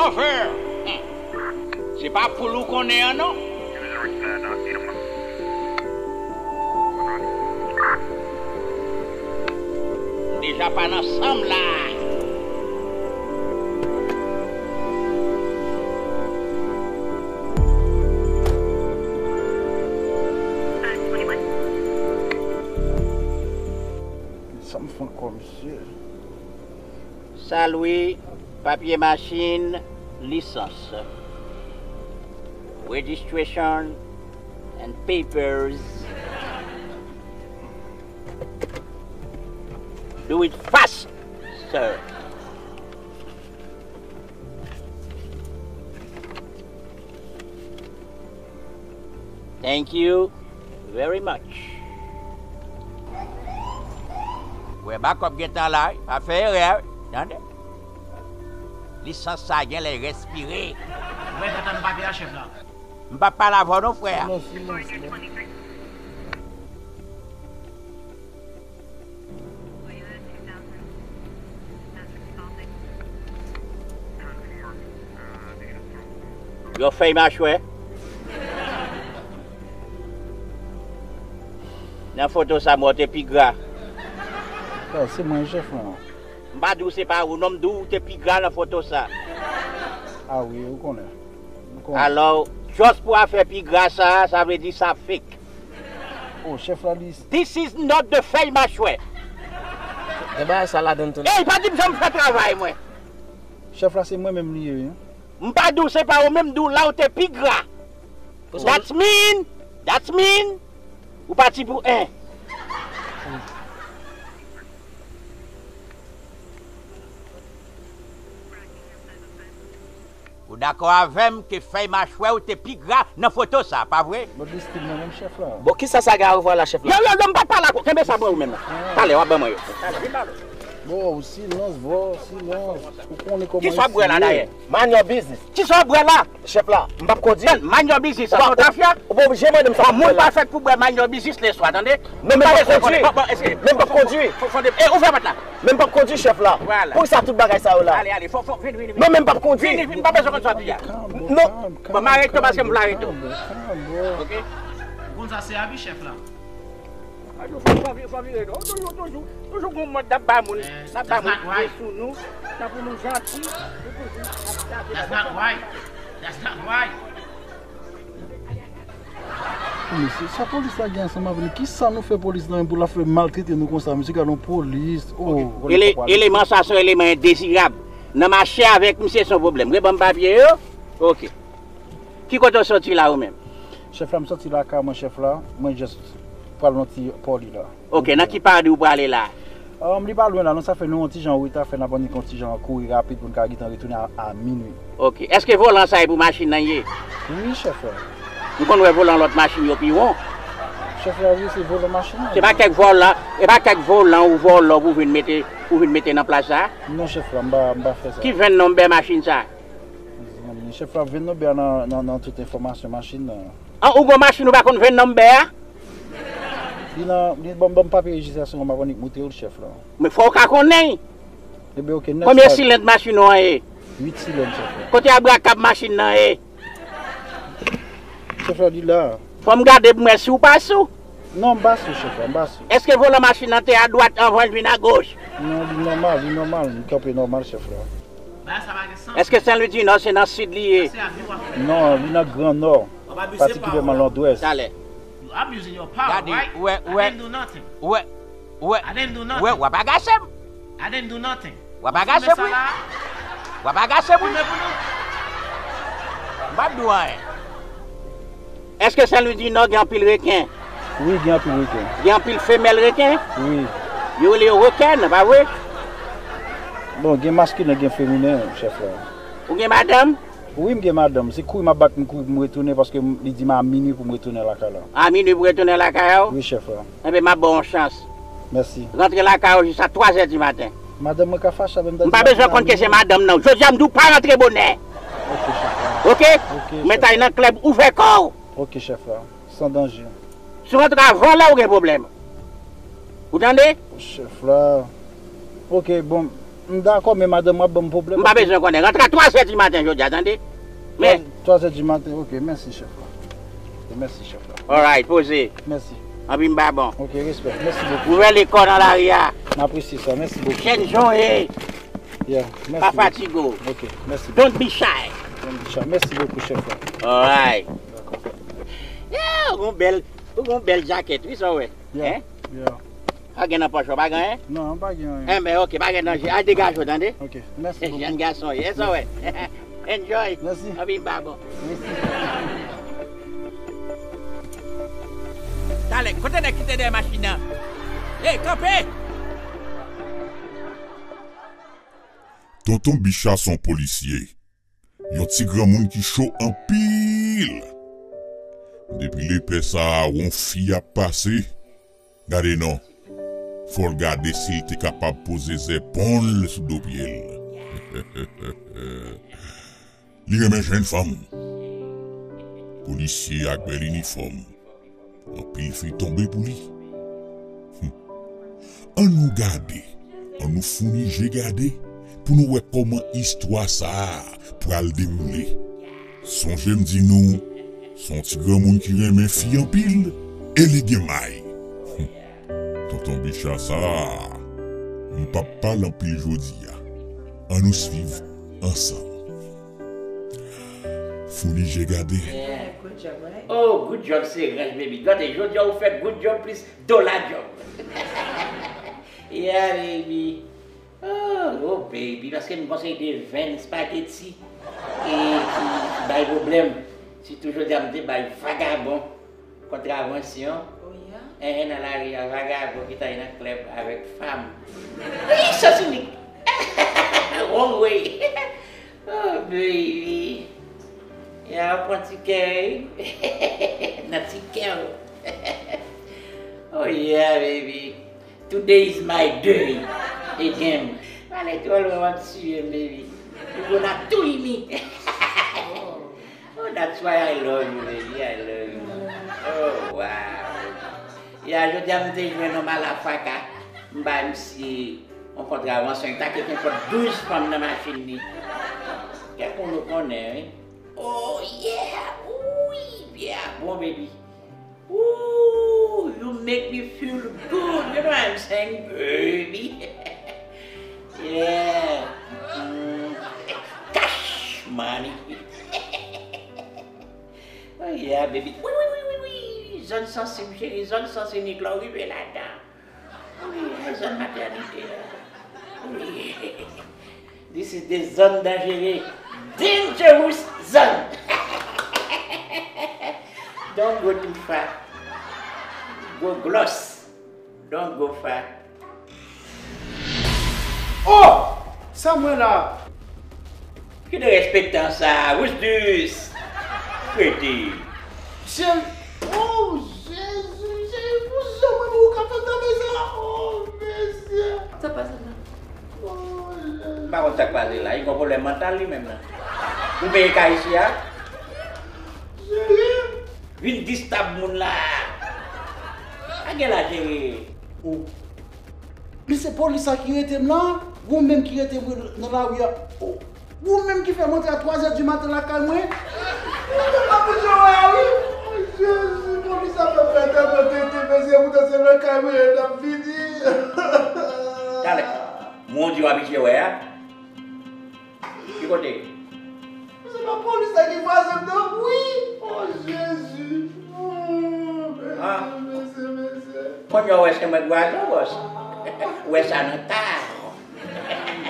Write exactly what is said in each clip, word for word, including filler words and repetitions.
Chofè! Se pa poul ou konnen an non. M deja pa nan san m la. Sa m fè ankò, mesye? Salwi, papye machin, lisans. Registration and papers. Do it fast, sir. Thank you very much. Wè, bakòp gentan la, wi. Pa fè erè, wi. Tande? Lisans sa genlè respire. Wè, gentan papye a, chèf la. M p ap pale avè w non, frè. Silans, silans, silans. Yon fèy machwè. Nan foto sa, mwen te pi gra. Sa, se mwen, chèf la. M pa di w se pa ou, non, m di w te pi gra nan foto sa. Ah wi, ou konnen. Ou konnen. Alò, just pou afè pi gra sa, sa vle di sa fake. Oh, chèf la, li. This is not the fèy machwè. Gen bagay sa ladan tou. Ey, pa di m jan m fè travay mwen. Chèf la, se mwen menm li ye, wi. M pa di w se pa ou menm, m di w la ou te pi gra. That's mean, that's mean, ou pati pou en. Ou dakò avè m ke fèy machwè ou te pi gra nan foto sa, pa vre? Bon, distil mwen menm, chèf la. Bon, kisa sa gen a wè la, chèf la? Yo, yo, yo, m pa pale ak ou. Kenbe sa pou ou menm. Talè, w ap ban mwen yo. Talè, vin ba nou. Bon, silans, bon, silans. Ou konnen kòman. Kisa w ap bwè la, dayè? Mind your business. Kisa w ap bwè la? Chèf la, m p ap kondwi. Mind your business, sa se yon tafya. Ou pa oblije mande m sa. Bon, moun pa fèt pou bwè mind your business lèswa, tande. Men m p ap kondwi. Men m p ap kondwi. Fò, fò, e, ouvè pòt la. Men m p ap kondwi, chèf la. Vwala. Poukisa tout bagay sa yo la? Ale, ale, fò, fò, vin, vin, vin. Men, men m p ap kondwi. Vin, vin, vin, m pa bezwen konn sa w ap di a. Non. Bon, m arete w paske m vle arete w. Ok? Ou konn sa se abi, chèf la. Toujou, fò, fò, fò vire non. Toujou, toujou, toujou gon mòd n ap ba moun, n ap ba moun pye sou nou, tankou nou janti, nou toujou ap tape. That's not right. That's not right. Mesye, sa polis la gen ansanm avè nou? Kisa nou fè polis la menm pou l ap fè maltrete nou konsa? Mesye, gade yon polis. Oh. Ele-, eleman sa se yon eleman endezirab. Nan mache avèk misye se yon pwoblèm. Reban m papye yo. Ok. Ki kote w soti la ou menm? Chèf la, m soti lakay mwen, chèf la. Mwen just pral nan ti poli la. Ok, nan ki padi ou prale la? Um, li pa lwen la, non, sa fè nou yon ti jan reta, fè n ap annik yon ti jan kouri rapid pou n ka gentan retounen a, a minui. Ok, èske volan sa e pou machin nan ye? Wi, chèf la. M konn wè volan lòt machin yo pi won. Chèf la, wi, se volan machin nan. Se pa kèk volan, e pa kèk volan ou vòlò pou vin mete, pou vin mete nan plas sa? Non, chèf la, m pa, m pa fè sa. Ki vin nonbè machin sa? Mezanmi, chèf la, vin nonbè a nan, nan, nan tout enfòmasyon machin nan. An, ou gon machin ou pa konn vin nonbè a? Li nan, li ban m, ban m papye rejistrasyon an, m ap annik montre w l, chèf la. Men fò w ka konnen. Ebyen, ok, next. Konbyen silend machin ou an ye? Uit silend, chèf la. Kote abrakab machin nan ye? Chèf la, li la. Fò m gade pou m wè si w pa sou. Non, m pa sou, chèf la, m pa sou. Èske volan machin nan te adwat anvan l vin agoch? Non, li nòmal, li nòmal, li kanpe nòmal, chèf la. Èske Sen Lwi di Nò se nan sid li ye? Non, li nan Gran Nò, patikilyèman Londwès. Talè. Gade, ou wè, ou wè, ou wè, ou wè, w ap agase m. W ap agase m, wi. W ap agase m, wi. M p ap di w anyen. Èske Sen Lwi di Nò gen anpil reken? Wi, gen anpil reken. Gen anpil femèl reken? Wi. Yo rele yo rekèn, pa vre? Bon, gen maskilen, gen feminen, chèf la. Ou gen madanm? Wi, m gen madanm. Se kouri m ap bat, m kouri pou m retounen, paske m, li di m a minui pou m retounen lakay la. A minui pou retounen lakay ou? Wi, chèf la. Enben, m ap ba w yon chans. Mèsi. Rantre lakay ou jis a twa zè di maten. Madanm mwen ka fache avè m. M pa bezwen konn ke se madanm nan. Jodi a, m di w pa rantre bonè. Ok, chèf la. Ok? Ok, chèf la. Mwen t al nan klèb, ouvè kò w. Ok, chèf la. San danje. Si w rantre avan lè, ou gen pwoblèm. Ou tande? Chèf la. Ok, bon. M dakò, men madanm w ap ban m pwoblèm. M pa bezwen konnen. Rantre a twa zè di maten jodi a, tande? Men. Twa zè di maten, ok, mèsi, chèf la. Ok, mèsi, chèf la. Alright, poze. Mèsi. Anpi m ba bon. Ok, respè. Mèsi bokou. Ouvè lekòl nan lari a. M apresye sa. Mèsi bokou. Jèn jan w ye. Yeah, mèsi bokou. Pa fatige w. Ok, mèsi bokou. Don't be shy. Don't be shy. Mèsi bokou, chèf la. Alright. Dakò. Yeah, ou gon bèl, ou gon bèl jakèt, wi, sa w wè. Yeah, yeah. Pa gen nan pòch ou, pa gen anyen? Non, pa gen anyen. Enben, ok, pa gen danje. Al degaje w, tande? Ok, mèsi bokou. Jèn gason, yes, wè. Enjoy. Mèsi. Anpi m ba bon. Mèsi. Talè, kote nèg ki te dèyè machin nan? Ey, kanpe! Tonton Bicha se yon polisye. Yon ti granmoun ki cho anpil. Depi lepè sa a wè yon fi ap pase, gade non. Fò l gade si l te kapab poze zèpon l sou do pye l. Li renmen jèn fanm. Polisye ak bèl inifòm. Anpil fi tonbe pou li. Hum. Ann nou gade, ann nou founi je gade pou nou wè kòman istwa sa a pral dewoule. Sonje m di nou, se yon ti granmoun ki renmen fi anpil e li gen may. Hum. Tonton Bicha sa a, m p ap pale anpil jodi a. Ann nou swiv ansanm. Founi je gade. Yeah, good job, right? Oh, good job, se rèj, baby. Gade, jodi a ou fè good job plis dola job. Yeah, baby. Oh, oh, baby, paske m konseye de venn spaghetti e ki, ki bay pwoblèm. Sitou jodi a m te bay vagabon kontravansyon. Oh, yeah? Eh, eh, nan lari a, vagabon ki t ale nan klèb avèk fanm. Wi, sens inik. Wrong way. Oh, baby. Ya pran ti kè, wi. Nan ti kè w. Oh, yeah, baby. Today is my day again. Pale twò lwen, w ap tiye m, baby. You gonna kill me. Oh, that's why I love you, baby. I love you. Oh, wow. Ya, jodi a m te jwenn yon malafaka. M bay misye yon kontravansyon. Li ta kite nenpòt douz fanm nan machin li. Kèk moun ou konnen, wi. Oh, yeah. Wi, yeah. Bon, baby. Ooh, you make me feel good. You know what I'm saying, baby? Yeah. Mm. Cash money. Oh, yeah, baby. Wi, wi, wi, wi, wi. Zòn sansib, cheri. Zòn sans inik la, w rive ladan. Wi, zòn matènite a. Wi. This is the zone dangereux. Dangerous zone. Don't go too far. Go close. Don't go far. Oh! Sa mwen la? Ki derespektan sa a? Who's this? Kredi. Cheri, oh, Jezi, Jezi, pou jan mwen, ou ka fè travay sa? Oh, mesye. Sa pase la? Oh, Jezi. M pa konn sa k pase la. Li gon pwoblèm mantal li menm nan. Ou peye kay isi a? Cheri. Vin distab moun la. Pa gen la, cheri. Ou Men se polis sa ki rete m la, ou menm ki rete m nan lari a. Ou, ou menm ki fè m antre a twa zè di maten lakay mwen. Ou menm pa pou jan wè a wi. Jezi, polis sa fè m fè tèlman tete, mesye, poutan se lakay mwen l ap vini. Talè, moun di w abitye wè a. Ki kote? Se pa polis la ki vwazen m nan, wi! Oh, Jezi! Oh, mesye, mesye, mesye, mesye. Kounye a w wè se mwen k vwazen w, bòs. Ou wè sa nan ta.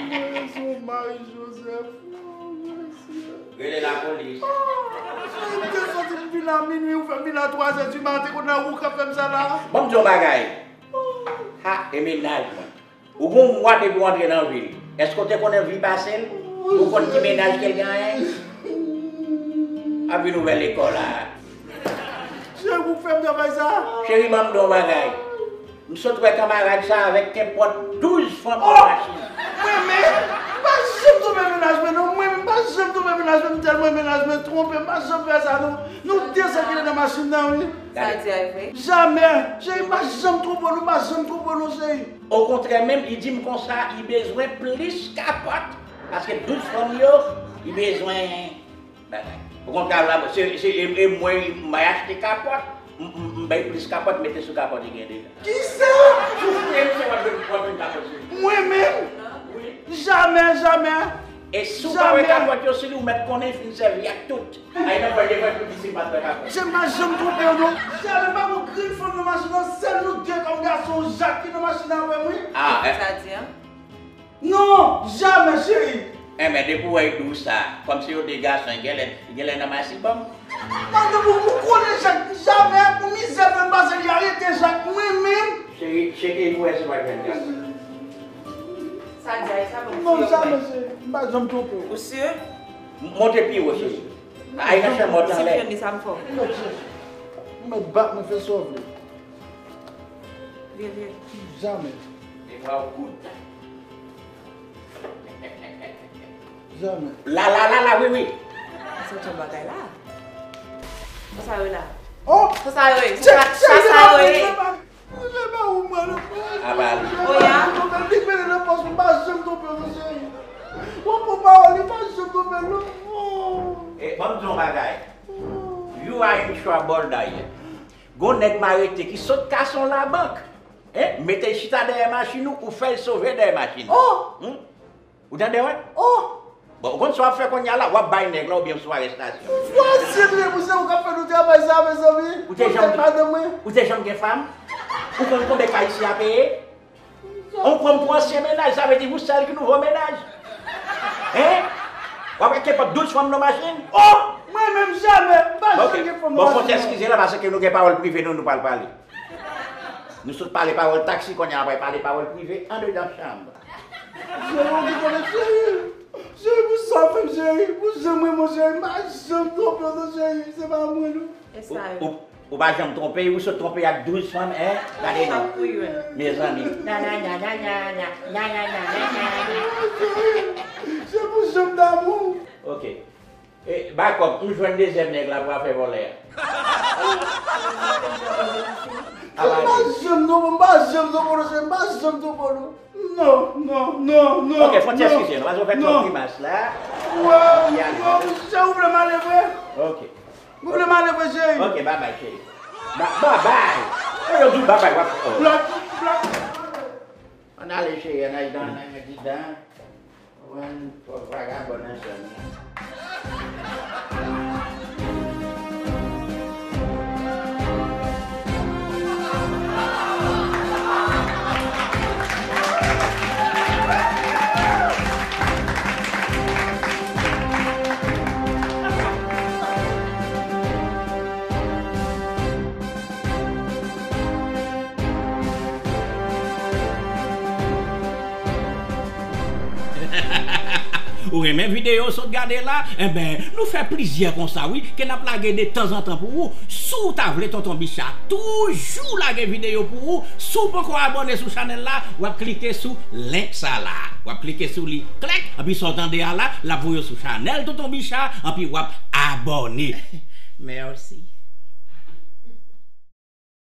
Mwen se yon Mari Joseph. Oh, mesye. Rele lapolis. Oh, mesye, m te soti m vin la minwi, ou fè m vin la twa zè di maten, kounye a ou k ap fè m sa la. Ban m di w yon bagay. Ha, e mennaj mwen. Ou gen yon mwa depi w antre nan vil. Èske w te konnen vi pase l? Ou konn ki mennaj ke l genyen? Ap vin ouvè lekòl la. Cheri, ou fè m travay sa? Cheri, ban m di w yon bagay. M sot wè kanmarad sa avèk kenpòt douz fanm nan machin. Mwen menm, m pa janm twonpe mennaj mwen non. Mwen menm, m pa janm twonpe mennaj mwen. M tèlman mennaj mwen twonpe, m pa janm fè sa non. Nou de sèkile nan machin nan, wi. Sa di a vre? Jamè. Cheri, m pa janm twonpe w non, m pa janm twonpe w non, cheri. Okontrè menm, li di m konsa, li bezwen plis kapòt, paske douz fanm yo, li bezwen bagay. Okontrè, la, se, se, e, e mwen, mwen achte kapòt, m, m, m bay plis kapòt, mete sou kapòt li gen deja. Kisa? Soufle, misye, w ap jwenn, w ap jwenn kapòt sou li. Mwen menm? Wi. Jamè, jamè. E si w pa wè kapòt yo sou li, ou mèt konnen fin sèvi ak tout. Ay nan pòch devan epi piti pa t wè kapòt. Jem pa janm twonpe w non. Jamè pa gon grenn fanm nan machin nan, sèl nou de kòm gason, Jak ki nan machin nan avè m wi. Ah, eh. Sa di an? Non, jamè cheri. Enben, depi w wè l di w sa, kòmsi yo de gason, genlè, genlè nan masibòm. Madanm ou, ou konnen Jak, jamè, pou mizè fè m pase li arete Jak, mwen menm. Cheri, cheke pou wè si w pa jwenn gason. Sa di a, sa bon. Non, jamè cheri, m pa janm twonpe w. Ou si? Monte pi wo, cheri. Ay nan chanm mòt anlè. Si m jwenn li, sa m fè w. Ou mèt chèche. Ou mèt bat mwen, fè sa w vle. Vye, vye. Jamè. Memwa w kout. Jamè. La, la, la, la, wi, wi. Sa se yon bagay la. Sa sa yo la. Oh! Sa sa yo ye. Sa sa yo ye. Apa li? Oya. Li mele nan pòch mwen, m pa janm twonpe w non cheri. W ap pran pawòl li, m pa janm twonpe w non. Oh. E, ban m di w yon bagay. Oh. You are in trouble, dayè. Gon nèg m arete ki sot kase yon labank. Hein? Mete l chita dèyè machin ou, ou fè l sove dèyè machin ou. Oh! Hmm? Ou tande, wi? Oh! Bon, ou konn sa w ap fè kounye a la, w ap bay nèg la oubyen w sou arestasyon. Vwazin, li pou se ou k ap fè nou travay sa, mezanmi. Ou te janm, madanm mwen. Ou te janm gen fanm? Ou konn konbyen kay isi a peye? Ou pran m pou ansyen mennaj, sa vle di ou sèl ki nouvo mennaj? Hein? W ap rete kenpòt douz fanm nan machin? Oh! Mwen menm jamè, m pa janm gen fanm nan machin. Bon, fò n eskize la, paske nou gen pawòl prive nou, nou pral pale. Nou sot pale pawòl taksi, kounye a n ap pale pawòl prive andedan chanm. Cheri, ou ki konnen, cheri. Cheri, pou sa w fè m, cheri. Pou jan m renmen w, cheri. M pa janm twonpe w non, cheri. Se pa mwen non. E sa yo. Ou, ou, ou pa janm twonpe, ou sot twonpe ak douz fanm, hein? Gade non. Mezanmi. Cheri, se pou jan m damou. Ok. E, Bakòp, m jwenn dezyèm nèg la pou afè vòlè a. M pa janm non, m pa janm non, m pa janm non. Non, non, non, non. Ok, fò n ti eskize nou, paske w fè twòp grimas la. Wè, non, cheri, ou vle m ale vre? Ok. Ou vle m ale vre, cheri? Ok, babay, cheri. Ba-, babay. E yo di w babay, w ap, oh. Blòk, blòk. Ann ale, cheri, ann al dan, ann al mèt li dan. Ou konprann, fòk vagabòn nan sèl mwen. Ou renmen videyo w sot gade la? Enben, nou fè plizyè konsa wi, ke n ap lage de tanzantan pou ou. Si w ta vle Tonton Bicha toujou lage videyo pou ou, si w poko abòne sou chanèl la, w ap klike sou link sa la. W ap klike sou li, klèk, anpi sa w tande a la, l ap voye w sou chanèl Tonton Bicha, anpi w ap abòne. Mèsi.